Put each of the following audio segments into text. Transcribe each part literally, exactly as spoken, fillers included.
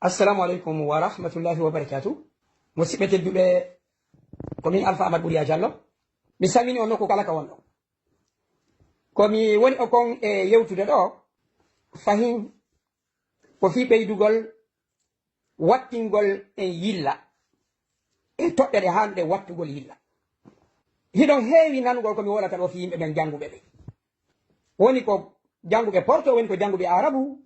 Assalamu aleykum wa rahmatullahi wa barakatuh. Musidɓe tedduɓe, ko min Alpha Amadou Bouriya Diallo. Mi salmini on nokku kala ka wonɗon. Ko mi woni o kon e yewtude ɗo, fahin ko fii ɓeydugol wattingol en yilla, e toɓɓere haanɗe wattugol yilla. Hiɗon heewi nanugol ko mi wolata ɗo fii yimɓe ɓen jannguɓe ɓe. Woni ko jannguɓe porto, woni ko jannguɓe arabu.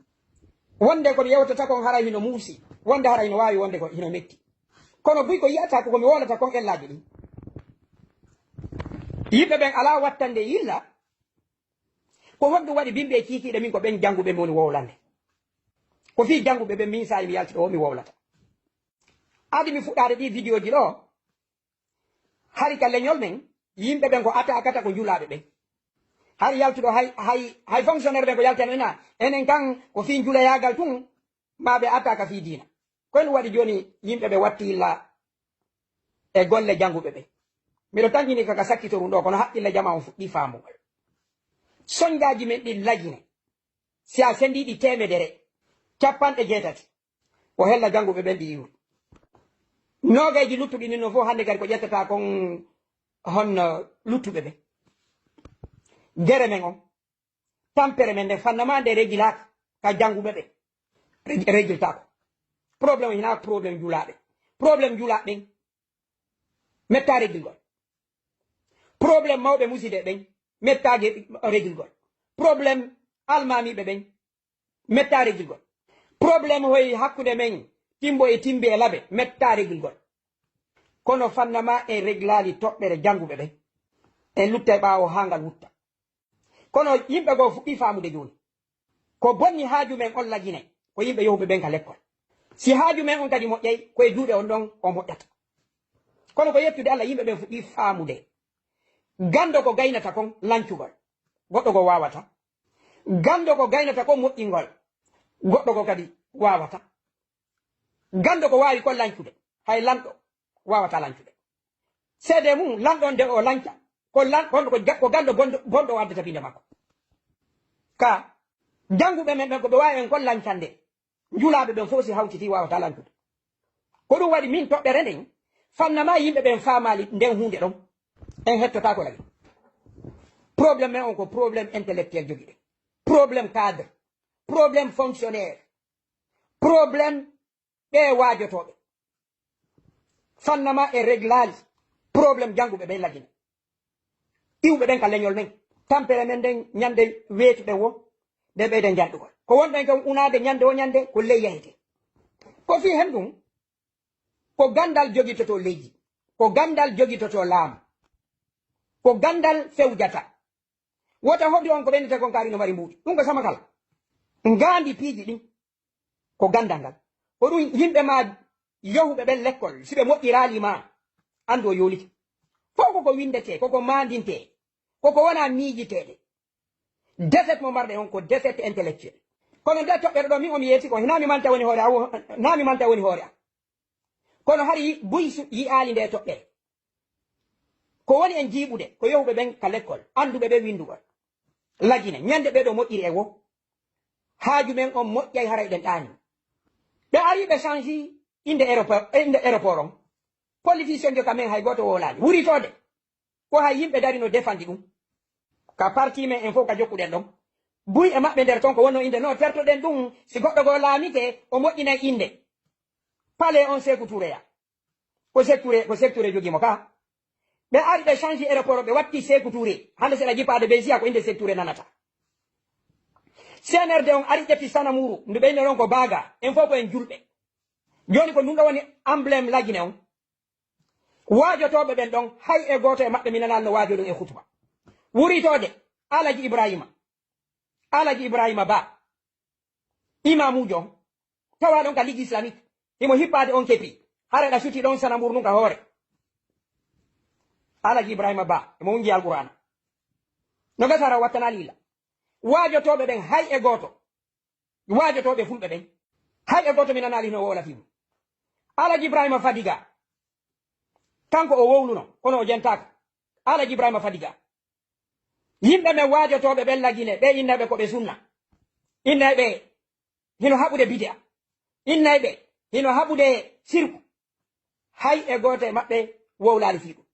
Wonde ko mi yewtata kon haray hino muusi, wonde haray hino waawi wonde ko hino metti. Kono buy ko yi'ata ko, ko mi wolata kon ellaaji ɗin. Yimɓe ɓen alaa wattande yilla, ko honɗum waɗi bimbi e kiikiiɗe min ko ɓen jannguɓe mi woni wowlande? Ko fii jannguɓe ɓen min saa'i mi yalti ɗo mi wowlata. Adi mi fuɗɗaade ɗii vidéo ji ɗo, hari ka leñol men, yimɓe ɓen ko attaquata ko njulaaɓe ɓen. Hari yaltuɗo hay, hay, hay fonctionnaire ɓen ko yaltano ina, enen kan ko fii njulayaagal tun, ma ɓe attaque fii diina. Ko ɗum waɗi jooni yimɓe ɓe watti yilla e golle jannguɓe ɓen. Miɗo tanƴini ka ka sakkitoru ɗo, kono haqqille jamaa on fuɗɗii faamugol. Sonjaaji men ɗin lagine, si a sendii ɗi teemedere, capanɗe jeetati, ko hella jannguɓe ɓen ɗi iwri. Noogayji luttuɗi ɗin non fof hannde kadi ko ƴettata kon honno luttuɓe ɓen. Gere men on, tampere men nden, fanna ma nde regilaaka ka jannguɓe ɓen. Regi-, regiltaako. Problème hinaa problème njulaaɓe. Problème njulaaɓe ɓen, metta regilgol. Problème mawɓe musiɗɓe ɓen, metta ge-, regilgol. Problème almaamiiɓe ɓen, metta regilgol. Problème hoy hakkunde men Timbo e Timbi e Labe, metta regilgol. Kono fanna ma en reglaali toɓɓere jannguɓe ɓen. En luttay ɓaawo haa ngal wutta. Kono yimɓe goo fuɗɗii faamude jooni. Ko bonni haaju men on lagine, ko yimɓe yahuɓe ɓen ka lekkol. Si haaju men on kadi moƴƴay, ko e juuɗe on ɗon o moƴƴata. Kono ko yettude Allah, yimɓe ɓen fuɗɗii faamude. Ganndo ko gaynata kon lancugol, goɗɗo goo waawata. Ganndo ko gaynata kon moƴƴingol, goɗɗo goo kadi waawata. Ganndo ko waawi kon lancude, hay lanɗo waawataa lancude. Seedee mum, lanɗo on nde o lanca, ko lan-, ko, ko ja-, ko ganndo bonɗo, bonɗo o addata piinde makko. Ka jannguɓe men ɓen, ko ɓe waawi en kon lancande, njulaaɓe ɓen fof si hawtitii waawataa lancude. Ko ɗum waɗi min toɓɓere nden, fanna ma yimɓe ɓen faamaali nden huunde ɗon, en hettotaako lagine. Problème men on ko problème intellectuel jogiɗen, problème cadre, problème fonctionnaire, problème ɓee waajotooɓe. Fanna ma e reglaali problème jannguɓe ɓen lagine. Iwɓe ɓen ka leñol men. Tampere men nden ñande weetuɗen wo, nde ɓeyden janɗugol. Ko wonɗen kan unaade ñande wo ñande, ko ley yahete. Ko fii hen ɗum, ko ganndal jogitotoo leydi. Ko ganndal jogitotoo laamu. Ko ganndal fewjata. Wota hoɗi on ko ɓennete kon kaari no mari mbuuɗi. Ɗum ko sama kala. Ngaandi piiji ɗin. Ko ganndal ngal. Ko ɗum yimɓe ma yahuɓe ɓen lekkol, si ɓe moƴƴiraali ma, anndu o yoolike. Fof koko winndetee, koko maandintee, koko wona miijiteede. Défaite mo marɗe on ko défaite intellectuelle. Kono nde toɓɓere ɗo, min o mi yeeti ko, hinaa mi manta woni hoore, awo, naa mi manta woni hoore am. Kono hari buy su-, yi'aali nde toɓɓere. Ko woni en jiiɓude, ko yahuɓe ɓen ka lekkol, annduɓe ɓen winndugol. Lagine, ñande ɓee ɗo moƴƴiri e wo. Haaju men on moƴƴay, haray ɗen ɗaani. Ɓe ari ɓe change innde aéroport, innde aéroport on. Politicien jo ka men hay gooto wowlaali. Wuritoode, ko hay yimɓe dari no defandi ɗum. Ka parti men en fof ka jokkuɗen ɗon. Buy e maɓɓe nder ton ko wonno innde, no tertoɗen ɗum, si goɗɗo goo laamike, o moƴƴinay innde. Palais on Sékou Touré ya. Ko Sékou Touré, ko Sékou Touré jogii mo ka. Ɓe ari ɓe change aéroport, ɓe watti Sékou Touré. Hannde seɗa jippaade Beysiya ko innde Sékou Touré nanata. C N R D on ari ƴetti Sanamuru, ndu ɓe innde ɗon ko Baga, en fof ko en julɓe. Jooni ko ɗum ɗo woni emblème Lagine on. Waajotooɓe ɓen ɗon, hay e gooto e maɓɓe mi nanaali no waajoo ɗum e hutuba. Wuritoode, Alaji Ibrahima. Alaji Ibrahima Ba. Imaamuujo on, tawaa ɗon ka Ligue Islamique, himo hippaade on kepi, hara ɗa suti ɗon Sanamuru nun ka hoore. Alaji Ibrahima Ba, himo wunji Alqur'aana. No gasa hara wattanaali yilla. Waajotooɓe ɓen, hay e gooto. Waajotooɓe fulɓe ɓen, hay e gooto mi nanaali hino wowla fii mum. Alaji Ibrahima Fadiga, kanko o wowluno, kono o jentaaka. Alaji Ibrahima Fadiga. Yimɓe men waajotooɓe ɓen Lagine, ɓe innayɓe ko ɓe sunna. Innayɓe hino haɓude bidi'a. Innayɓe hino haɓude sirku. Hay e gooto e maɓɓe wowlaali fii ɗum.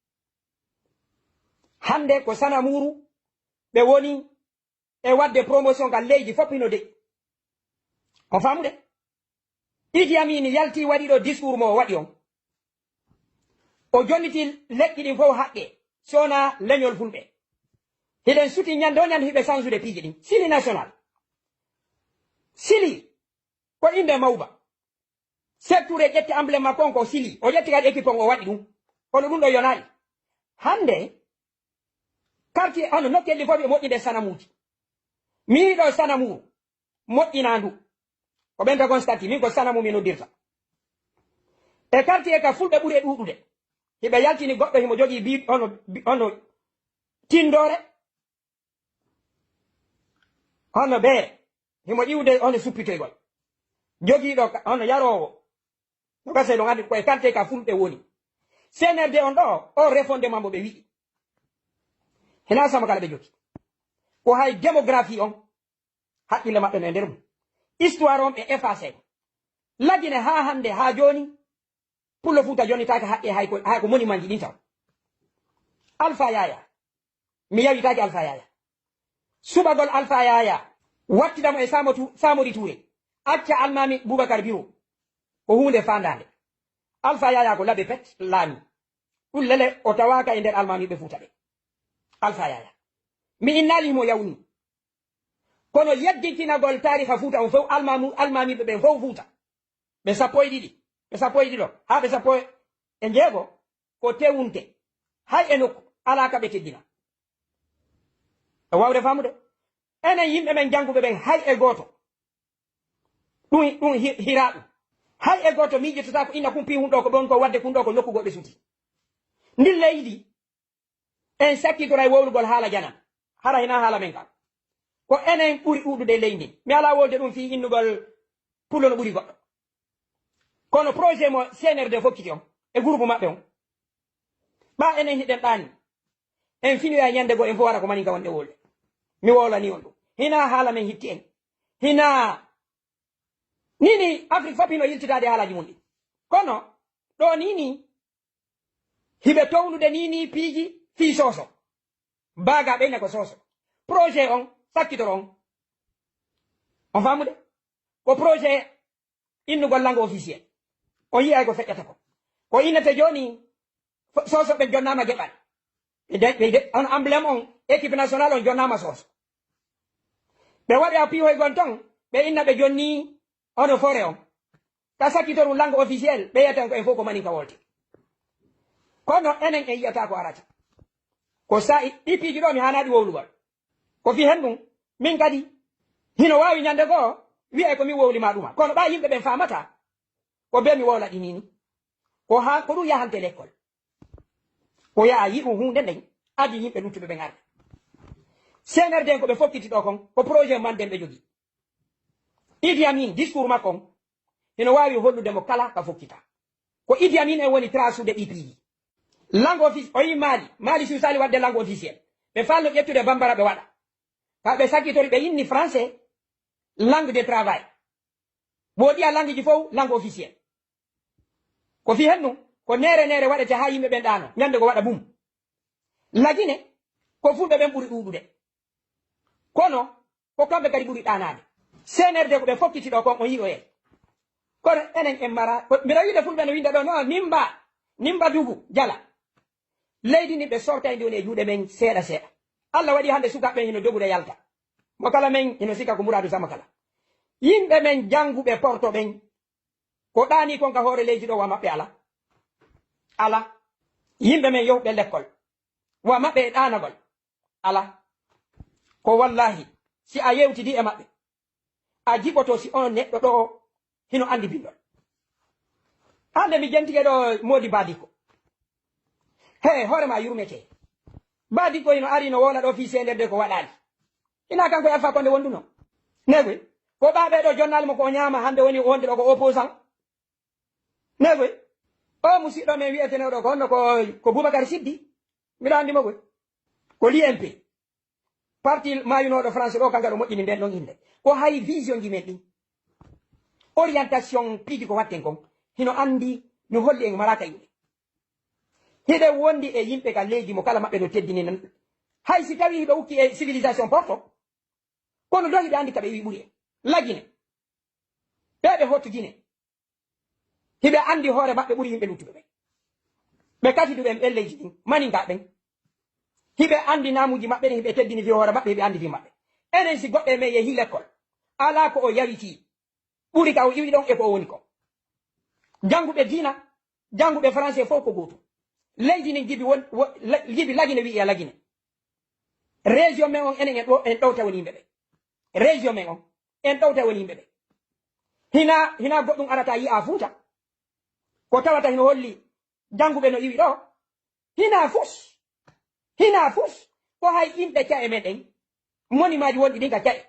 Hannde ko Sanamuuru ɓe woni e waɗde promotion ka leydi fof hino deƴƴi. On faamude? Idi Amin yalti waɗi ɗo discours mo o waɗi on. O jonniti leƴƴi ɗin fof haqqe, so wonaa leñol fulɓe. Hiɗen suti ñande o ñande hiɓe sansude piiji ɗin. Sili national. Sili ko innde mawba. Seeɗ Touré ƴetti emblème makko on ko sili. O ƴetti kadi équipe on o waɗi ɗum. Kono ɗum ɗo yonaali. Hannde, quartier hono nokkeeli fof e moƴƴinde sanamuuji. Mii ɗo sanamu moƴƴinaa ndu. Ko ɓen tagon stati, min ko sanamu mi noddirta. E quartier ka fulɓe ɓuri e ɗuuɗude. Hiɓe yaltini goɗɗo himo jogii bi-, hono, bi-, hono tindoore, hono beere. Himo iwde hono suppitoygol. Jogiiɗo ka-, hono yaroowo. No gasa ɗon anndi ko e quartier ka fulɓe woni. C N R D on ɗo, o refondement mo ɓe wi'i. Hina sama kala ɓe jogii. Ko hay démographie on, haqqille maɓɓe no e nder mum. Histoire on ɓe effacé. Lagine haa hannde, haa jooni, Pullo Fuuta jonnitaake haqqe hay ko, hay ko monument ji ɗin taw. Alpha Yaya. Mi yawitaake Alpha Yaya. Suɓagol Alpha Yaya. Wattida mo e Saamo Tu-, Samori Touré. Acca Almaami Boubacar Biro. Ko huunde faandaande. Alpha Yaya ko labe pet laami. Ɗum lele o tawaaka e nder Almaamiiɓe Fuuta ɓe. Alpha Yaya. Mi innaali himo yawni. Kono yedditinagol taariha Fuuta on fof, Almaamu-, Almaamiiɓe ɓen fof Fuuta. Ɓe sappo e ɗiɗi, ɓe sappo e ɗiɗo, haa ɓe sappo e jeego ko tewunte. Hay e nokku, alaa ka ɓe teddina. E waawde faamude? Enen yimɓe men jannguɓe ɓen, hay e gooto. Ɗum, ɗum hi-, hiraa ɗum. Hay e gooto miijitotaako ina kun pii hun ɗo ko ɓon ko waɗde kun ɗo ko nokku goɗɗo suti. Ndin leydi, en sakkitoray wowlugol haala janam. Hara hinaa haala men kan. Ko enen ɓuri ɗuuɗude e leydi ndin. Mi alaa wolde ɗum fii innugol pullo no ɓuri goɗɗo. Kono projet mo C N R D fokkiti on, e groupe maɓɓe on, ɓaa enen hiɗen ɗaani. En finoya ñande goo, en fof wara ko manin ka wonde wolde. Mi wowlanii on ɗum. Hinaa haala men hitti en. Hinaa. Nii nii Afrik fof hino yiltitaade haalaaji mun ɗin. Kono, ɗoo nii nii, hiɓe townude nii nii piiji fii Soso. Baagaa ɓe ina ko Soso. Projet on, sakkitoro on. On faamude? Ko projet innugol langue officielle. On yi'ay ko feƴƴata ko. Ko innete jooni, fo-, Soso ɓe jonnaama geɓal. Ɓe de-, ɓe de-, on emblème on, équipe nationale on jonnaama Soso. Ɓe waɗi a piihoygol ton, ɓe inna ɓe jonni hono fore on. Ka sakkitoru langue officielle, ɓe yiyata ko en fof ko manin ka wolde. Kono enen en yiyata ko arata. Ko sa i-, ɗi piiji ɗo mi haanaa ɗi wowlugol. Ko fii hen ɗum, min kadi, hino waawi ñande goo, wi'ay ko min wowli maa ɗuma. Kono ɓaa yimɓe ɓen faamata, ko bee mi wowla ɗi nii nii. Ko haa, ko ɗum yahante lekkol. Ko yaha yi'u huunde nden, adi yimɓe luttuɓe ɓen arde. C N R D en ko ɓe fokkiti ɗo kon, ko projet man nden ɓe jogii. Idi Amin, discours makko on, hino waawi hollude mo kala ka fokkita. Ko Idi Amin en woni trasude ɗi piiji. Langue offic-, o yi Mali, Mali suusaali waɗde langue officielle. Ɓe faalno ƴettude Bambara ɓe waɗa. Ka ɓe sakkitori ɓe inni français, langue de travail. Woodi a langue ji fof, langue officielle. Ko fii hen ɗum, ko neere neere waɗete haa yimɓe ɓen ɗaano, ñande ko waɗa bum. Lagine, ko fulɓe ɓen ɓuri ɗuuɗude. Kono, ko kamɓe kadi ɓuri ɗaanaade. C N R D ko ɓe fokkiti ɗo kon, on yi'oyay. Kono enen en mara, ko, mbiɗa wiide fulɓe no winnda ɗo, no, nimba, nimba dugu, jala. Leydi ndi ɓe sortay ndi woni e juuɗe men seeɗa seeɗa. Allah waɗi hannde sukaaɓe men hino dogude yalta. Mo kala men hino sikka ko muraadu sama kala. Yimɓe men jannguɓe Porto ɓen, ko ɗaanii kon ka hoore leydi ɗo wa maɓɓe ala. Ala. Yimɓe men yohuɓe lekkol. Wa maɓɓe e ɗaanagol. Ala. Ko wallaahi, si a yewtidii e maɓɓe, a jiɓoto si on neɗɗo ɗo hino anndi binndol. Hannde mi jentike ɗo Moodi Badiko. He, hoore ma yurmetee. Badiko hino ari no wowla ɗo fii C N R D ko waɗaali. Ina kanko e Alpha Condé wonduno. Negoy. Ko ɓaa ɓee ɗo jonnaali mo ko o ñaama hannde woni wonde ɗo ko opposant. Negoy. O musiɗɗo men wi'etenoo ɗo ko honno ko, ko Boubacar Siddi. Miɗo anndi mo koy. Ko l'U M P. Parti maayunooɗo France ɗo, kanka ɗo moƴƴini nden ɗon innde. Ko hay vision ji men ɗin. Orientation piiji ko watten kon. Hino anndi, no holli en maraaka yimɓe. Hiɓe wondi e yimɓe ka leydi mo kala maɓɓe no teddini nan. Hay si tawi hiɓe ukki e civilisation porto, kono do hiɓe anndi ka ɓe iwi ɓuri en. Lagine. Ɓe ɓe hottu Gine. Hiɓe anndi hoore maɓɓe ɓuri yimɓe luttuɓe ɓen. Ɓe kati du ɓen ɓen leydi ɗin, maninka ɓen. Hiɓe anndi naamuuji maɓɓe ɗin, hiɓe teddini fii hoore maɓɓe, hiɓe anndi fii maɓɓe. Enen si goɗɗo e men yehi lekkol, alaa ko o yawitii. Ɓuri ka o iwi ɗon e ko o woni ko. Jannguɓe diina, jannguɓe français fof ko gootum. Leydi ndin jibi won, wo-, la-, jibi Lagine wi'i a Lagine. Région men on enen en ɗo-, en ɗowta woni yimɓe ɓe. Région men on, en ɗowta woni yimɓe ɓe. Hina, hina goɗɗum arata yi'a Fuuta. Ko tawata hino holli jannguɓe no iwi ɗo. Hina fus. Hina fus. Ko hay inɗe ca'e men ɗen. Monimaaji wonɗi ɗin ka ca'e.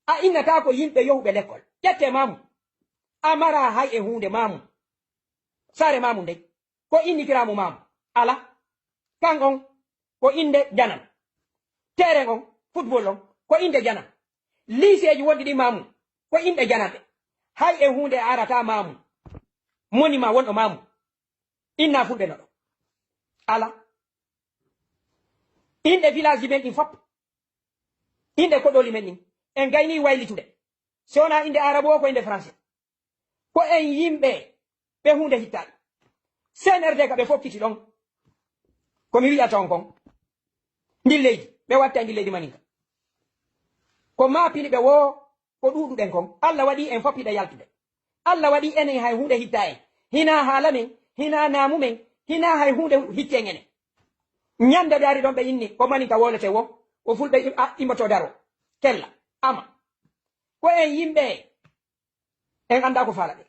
A innata ko yimɓe yohuɓe lekkol. Ƴette maamu. A mara hay e huunde maamu. Saare maamu nden. Ko innitira mo maamu. Ala. Kan on. Ko innde janan. Terrain on. Football on. Ko innde janan. Liiseeji wonɗi ɗin maamu. Ko inɗe jananɓe. Hay e huunde a arata maamu. Monument wonɗo maamu. Inna fulɓe no ɗo. Ala. Inɗe village ji men ɗin fop. Inɗe koɗoli men ɗin. En gayni waylitude. Si wona inɗe arabu o ko inɗe français. Ko en yimɓe ɓe huunde hittaali. C N R D ka ɓe fokkiti ɗon. Ko mi wi'ata on kon. Ndin leydi, ɓe watta e ndin leydi maninka. Ko maapini ɓe woo, ko ɗuuɗuɗen kon. Alla waɗi en fop hiɗa yaltude. Alla waɗi enen hay huunde hitta en. Hinaa haala men, hinaa naamu men, hinaa hay huunde hitti en enen. Ñande ɓe ari ɗon ɓe inni, ko maninka wolete wo, ko fulɓe im-, a, immoto daro. Kella, ama. Ko en yimɓe, en anndaa ko faala ɓe.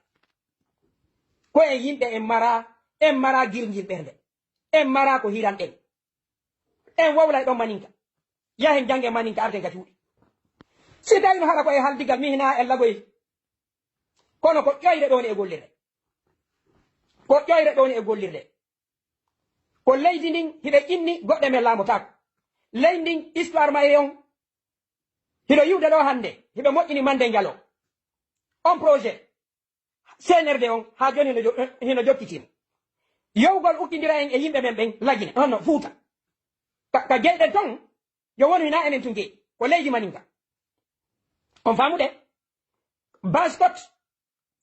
Ko en yimɓe en mara, en mara girngir ɓernde. En mara ko hiran ɗen. En wowlay ɗon maninka. Yahen janngen maninka arten ka cuuɗi. Si tawi no haɗa ko e haldigal mi hinaa e lagoy. Kono ko ƴoyre ɗoni e gollirde. Ko ƴoyre ɗoni e gollirde. Ko leydi ndin hiɓe inni goɗɗe men laamotaako. Leydi ndin histoire mayre on. Hiɗo yi'ude ɗo hannde, hiɓe moƴƴini mande njalo. On projet, C N R D on, haa jooni hino jo-, hino jokkitima. Yowgol ukkindira en e yimɓe men ɓen Lagine, hono Fuuta. Ka, ka jeyɗen ton, yo wonu hina enen tun jeyi. Ko leydi maninka. On faamude? Baskot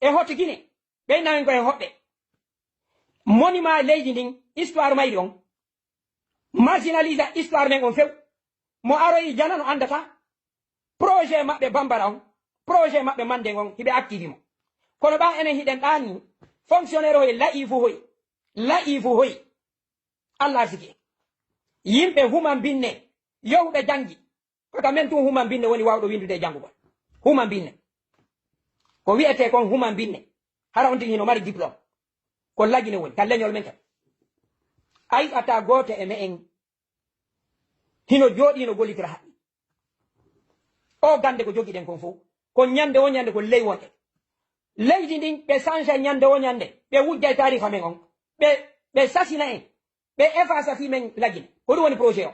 e Hoto Gine, ɓe nawen ko e hoɓɓe. Monument leydi ndin, histoire mayri on. Marginalisa histoire men on few. Mo aroyi janano anndata. Projet maɓɓe Bambara on, projet maɓɓe Manden on, hiɓe activi mo. Kono ɓa enen hiɗen ɗaani, fonctionnaire hoy, la'ifu hoy, la'ifu hoy. Allah arsiki en. Yimɓe human binne, yohuɓe janngi. Ko ka men tun human binne woni waawɗo winndude e janngugol. Human binne. Ko wi'etee kon human binne. Hara on tigi hino mari diplôme. Ko Lagine woni, ka leñol men kan. A yi'ataa gooto e me'en hino jooɗii, hino gollitira haqqi. O gannde ko jogiɗen kon fow. Ko ñande o ñande ko ley wonɗen. Leydi ndin, ɓe sansa ñande o ñande. Ɓe wujja e taarifa men on. Ɓe, ɓe sasina en. Ɓe efasa fii men Lagine. Ko ɗum woni projet o.